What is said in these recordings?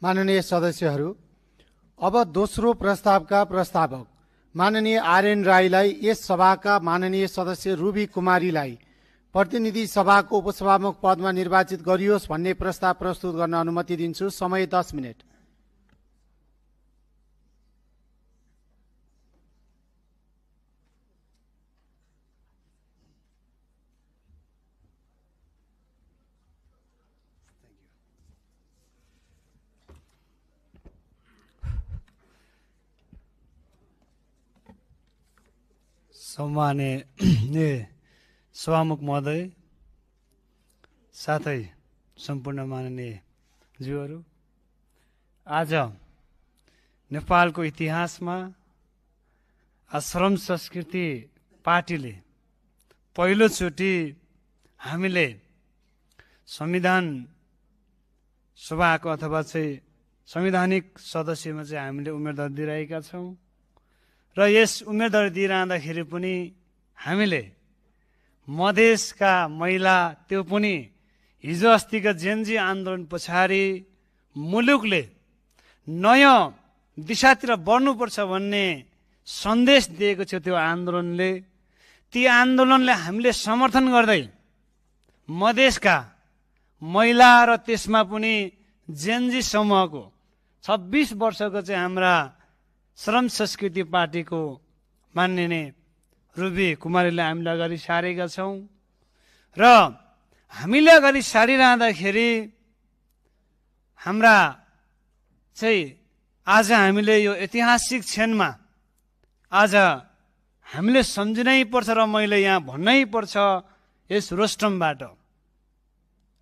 माननीय सदस्यहरू, अब दोस्रो प्रस्तावका प्रस्तावक माननीय आरएन राईलाई यस सभाका माननीय सदस्य रुबी कुमारीलाई प्रतिनिधि सभाको उपसभामुख पदमा निर्वाचित गरियोस् भन्ने प्रस्ताव प्रस्तुत गर्न अनुमति दिन्छु। समय 10 मिनेट। सम्माननीय सभामुख महोदय, साथै सम्पूर्ण माननीय ज्यूहरू, आज नेपालको इतिहासमा श्रम संस्कृति पार्टीले पहिलोचोटि हामीले संविधान सभाको अथवा चाहिँ संवैधानिक सदस्यमा चाहिँ हामीले उम्मेदवार दिइरहेका छौँ र यस उम्मेदवारी दिइरहँदाखेरि पनि हामीले मधेसका महिला, त्यो पनि हिजो अस्तिको जेनजी आन्दोलन पछाडि मुलुकले नयाँ दिशातिर बढ्नुपर्छ भन्ने सन्देश दिएको थियो त्यो आन्दोलनले। ती आन्दोलनले हामीले समर्थन गर्दै मधेसका महिला र त्यसमा पनि जेनजी समूहको 26 वर्षको चाहिँ हाम्रा श्रम संस्कृति पार्टीको माननीय रुबी कुमारीले हामीले अगाडि सारेका छौँ र हामीले अगाडि सारिरहँदाखेरि हाम्रा चाहिँ आज हामीले यो ऐतिहासिक क्षणमा आज हामीले सम्झिनै पर्छ र मैले यहाँ भन्नै पर्छ यस रोस्टमबाट।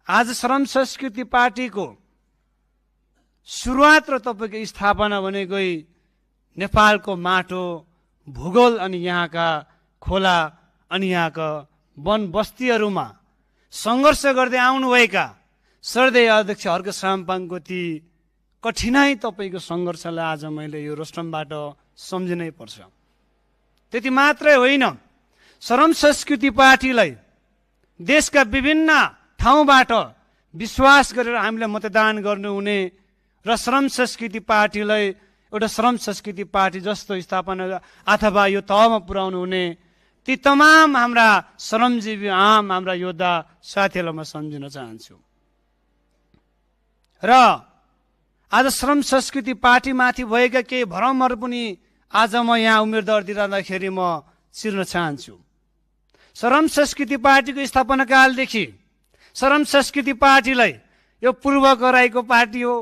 आज श्रम संस्कृति पार्टीको सुरुवात र तपाईँको स्थापना भनेकै नेपालको माटो, भूगोल अनि यहाँका खोला अनि यहाँका वन बस्तीहरूमा सङ्घर्ष गर्दै आउनुभएका श्रद्धेय अध्यक्ष हर्क साम्पाङको ती कठिनाई तपाईँको सङ्घर्षलाई आज मैले यो रोस्टमबाट सम्झिनै पर्छ। त्यति मात्रै होइन, श्रम संस्कृति पार्टीलाई देशका विभिन्न ठाउँबाट विश्वास गरेर हामीले मतदान गर्नुहुने र श्रम संस्कृति पार्टीलाई एउटा श्रम संस्कृति पार्टी जस्तो स्थापना अथवा यो तहमा पुर्याउनु हुने ती तमाम हाम्रा श्रमजीवी आम हाम्रा योद्धा साथीहरूलाई म सम्झिन चाहन्छु। र आज श्रम संस्कृति पार्टीमाथि भएका केही भ्रमहरू पनि आज म यहाँ उम्मेदवार दिइरहँदाखेरि म चिर्न चाहन्छु। श्रम संस्कृति पार्टीको स्थापना कालदेखि श्रम संस्कृति पार्टीलाई यो पूर्वको राईको पार्टी हो,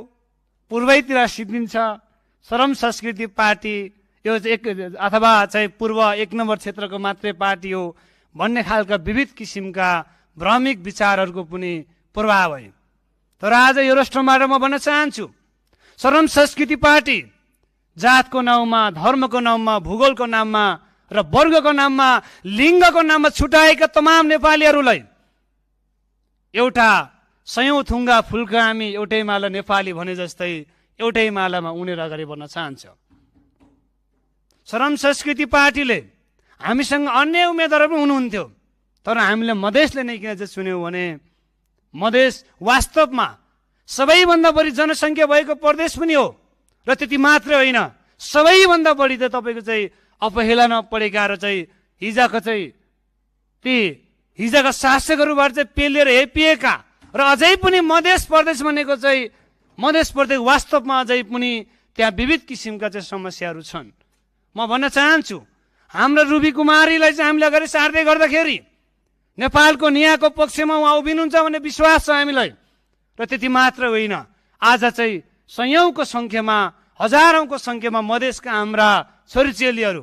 पूर्वैतिर सिद्धिन्छ। श्रम संस्कृति पार्टी यो एक अथवा चाहिँ पूर्व 1 नम्बर क्षेत्रको मात्रै पार्टी हो भन्ने खालका विविध किसिमका भ्रमिक विचारहरूको पनि प्रभाव है। तर आज यो रोस्टमबाट म भन्न चाहन्छु, श्रम संस्कृति पार्टी जातको नाउँमा, धर्मको नाउँमा, भूगोलको नाममा र वर्गको नाममा, लिङ्गको नाममा छुटाएका तमाम नेपालीहरूलाई एउटा सयौं थुङ्गा फुलका हामी एउटै माला नेपाली भने जस्तै एउटै मालामा उनेर अगाडि बढ्न चाहन्छ। श्रम संस्कृति पार्टीले हामीसँग अन्य उम्मेदवारहरू पनि हुनुहुन्थ्यो, तर हामीले मधेसले नै किन चाहिँ चुन्यौँ भने मधेस वास्तवमा सबैभन्दा बढी जनसङ्ख्या भएको प्रदेश पनि हो र त्यति मात्रै होइन, सबैभन्दा बढी त तपाईँको चाहिँ अपहेलनमा परेका र चाहिँ हिजोका चाहिँ ती हिजोका शासकहरूबाट चाहिँ पेलिएर हेपिएका र अझै पनि मधेस प्रदेश भनेको चाहिँ मधेस प्रदेश वास्तवमा अझै पनि त्यहाँ विविध किसिमका चाहिँ समस्याहरू छन्। म भन्न चाहन्छु, हाम्रो रुबी कुमारीलाई चाहिँ हामीले अगाडि सार्दै गर्दाखेरि नेपालको न्यायको पक्षमा उहाँ उभिनुहुन्छ भन्ने विश्वास छ हामीलाई। र त्यति मात्र होइन, आज चाहिँ सयौंको सङ्ख्यामा, हजारौंको सङ्ख्यामा मधेसका हाम्रा छोरीचेलीहरू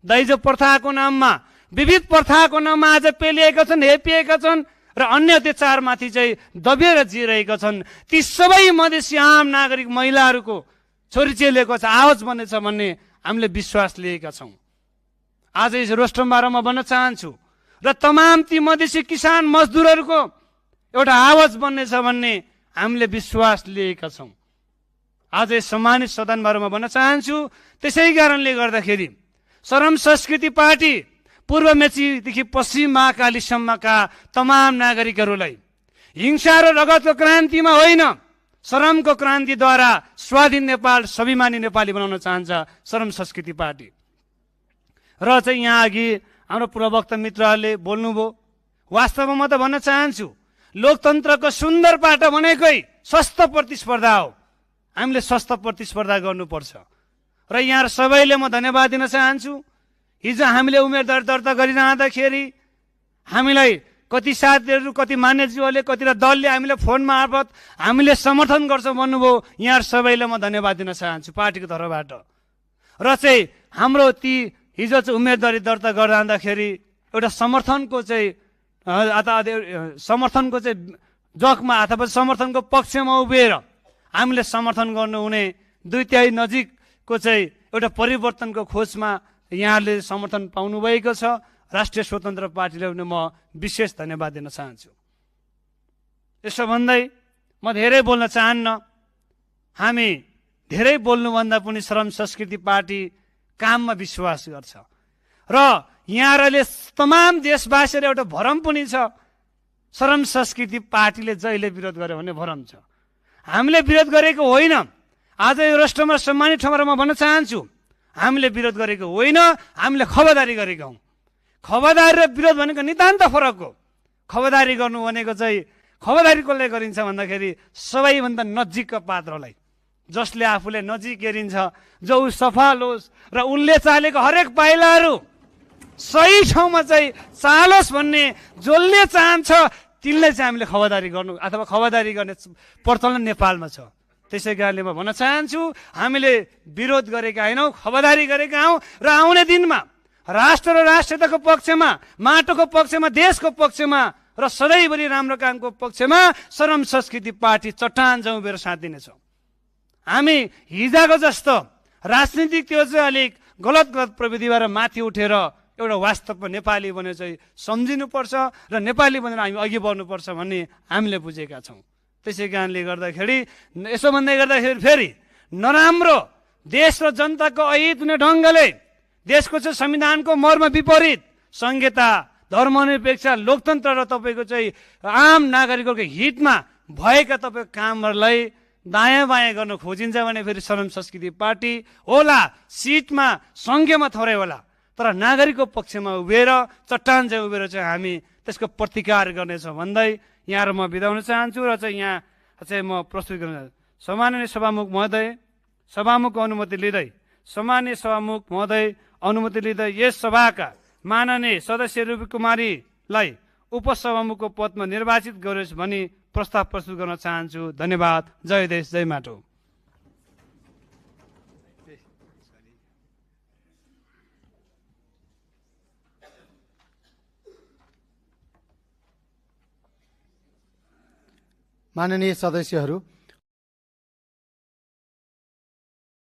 दाइजो प्रथाको नाममा, विविध प्रथाको नाममा आज पेलिएका छन्, हेपिएका छन् र अन्य अत्याचारमाथि चाहिँ दबिएर जिइरहेका छन्। ती सबै मधेसी आम नागरिक महिलाहरूको छोरीचेलीको आवाज बन्नेछ भन्ने हामीले विश्वास लिएका छौँ। आज यस रोस्टमबाट म भन्न चाहन्छु र तमाम ती मधेसी किसान मजदुरहरूको एउटा आवाज बन्नेछ भन्ने हामीले विश्वास लिएका छौँ। आज यस सम्मानित सदनबाट म भन्न चाहन्छु, त्यसै कारणले गर्दाखेरि श्रम संस्कृति पार्टी पूर्व मेचीदेखि पश्चिम महाकालीसम्मका तमाम नागरिकहरूलाई हिंसा र रगतको क्रान्तिमा होइन, श्रमको क्रान्तिद्वारा स्वाधीन नेपाल स्वाभिमानी नेपाली बनाउन चाहन्छ श्रम संस्कृति पार्टी। र चाहिँ यहाँ अघि हाम्रो पूर्ववक्ता मित्रहरूले बोल्नुभयो, वास्तवमा म त भन्न चाहन्छु लोकतन्त्रको सुन्दर पाटो भनेकै स्वस्थ प्रतिस्पर्धा हो। हामीले स्वस्थ प्रतिस्पर्धा गर्नुपर्छ र यहाँ सबैले म धन्यवाद दिन चाहन्छु। हिजो हामीले उम्मेदवार दर्ता गरिरहँदाखेरि हामीलाई कति साथीहरू, कति मान्यज्यूहरूले, कति दलले हामीलाई फोन मार्फत हामीले समर्थन गर्छौँ भन्नुभयो। यहाँ सबैलाई म धन्यवाद दिन चाहन्छु पार्टीको तर्फबाट। र चाहिँ हाम्रो ती हिजो चाहिँ उम्मेदवारी दर्ता गरिरहँदाखेरि एउटा समर्थनको चाहिँ जगमा अथवा समर्थनको पक्षमा उभिएर हामीले समर्थन गर्नुहुने 2/3 नजिकको चाहिँ एउटा परिवर्तनको खोजमा यहाँले समर्थन पाउनुभएको छ। राष्ट्रिय स्वतन्त्र पार्टीलाई पनि म विशेष धन्यवाद दिन चाहन्छु। यसो भन्दै म धेरै बोल्न चाहन्न। हामी धेरै बोल्नुभन्दा पनि श्रम संस्कृति पार्टी काममा विश्वास गर्छ र यहाँहरूले तमाम देशवासीहरू एउटा भरम पनि छ, श्रम संस्कृति पार्टीले जहिले विरोध गर्यो भने भरम छ। हामीले विरोध गरेको होइन। आज यो राष्ट्रमा सम्मानित ठाउँमा म भन्न चाहन्छु हामीले विरोध गरेको होइन, हामीले खबरदारी गरेका हौँ। खबरदारी र विरोध भनेको नितान्त फरक हो। खबरदारी गर्नु भनेको चाहिँ खबरदारी कसले गरिन्छ भन्दाखेरि सबैभन्दा नजिकका पात्रलाई, जसले आफूले नजिक हेरिन्छ, जो सफल होस् र उनले चालेको हरेक पाइलाहरू सही ठाउँमा चाहिँ चालोस् भन्ने जसले चाहन्छ तिनलाई चाहिँ हामीले खबरदारी गर्नु अथवा खबरदारी गर्ने प्रचलन नेपालमा छ। त्यसै कारणले म भन्न चाहन्छु हामीले विरोध गरेका होइनौँ, खबरदारी गरेका हौँ र आउने दिनमा राष्ट्र र राष्ट्रियताको पक्षमा, माटोको पक्षमा, देशको पक्षमा र सधैँभरि राम्रो कामको पक्षमा श्रम संस्कृति पार्टी चट्टान जौँ उभिएर साथ दिनेछौँ। हामी हिजोको जस्तो राजनीतिक त्यो चाहिँ अलिक गलत प्रविधिबाट माथि उठेर एउटा वास्तवमा नेपाली बनेर चाहिँ सम्झिनुपर्छ र नेपाली बनेर हामी अघि बढ्नुपर्छ भन्ने हामीले बुझेका छौँ। त्यसै कारणले गर्दाखेरि यसो भन्दै गर्दाखेरि फेरि नराम्रो देश र जनताको अहित हुने ढङ्गले देशको चाहिँ संविधानको मर्म विपरीत संहिता, धर्मनिरपेक्ष, लोकतन्त्र र तपाईँको चाहिँ आम नागरिकको हितमा भएका तपाईँको कामहरूलाई दायाँ बायाँ गर्न खोजिन्छ भने फेरि श्रम संस्कृति पार्टी होला सिटमा सङ्ख्यामा थोरै होला तर नागरिकको पक्षमा उभिएर चट्टान चाहिँ उभिएर चाहिँ हामी त्यसको प्रतिकार गर्नेछौँ भन्दै यहाँ म बिदा हुन चाहन्छु र चाहिँ यहाँ चाहिँ म प्रस्तुत गर्न सम्माननीय सभामुख महोदय, सभामुखको अनुमति लिँदै सम्माननीय सभामुख महोदय अनुमति लिँदै यस सभाका माननीय सदस्य रूपी कुमारीलाई उपसभामुखको पदमा निर्वाचित गरियोस् भनी प्रस्ताव प्रस्तुत गर्न चाहन्छु। धन्यवाद। जय देश, जय माटो। माननीय सदस्यहरू,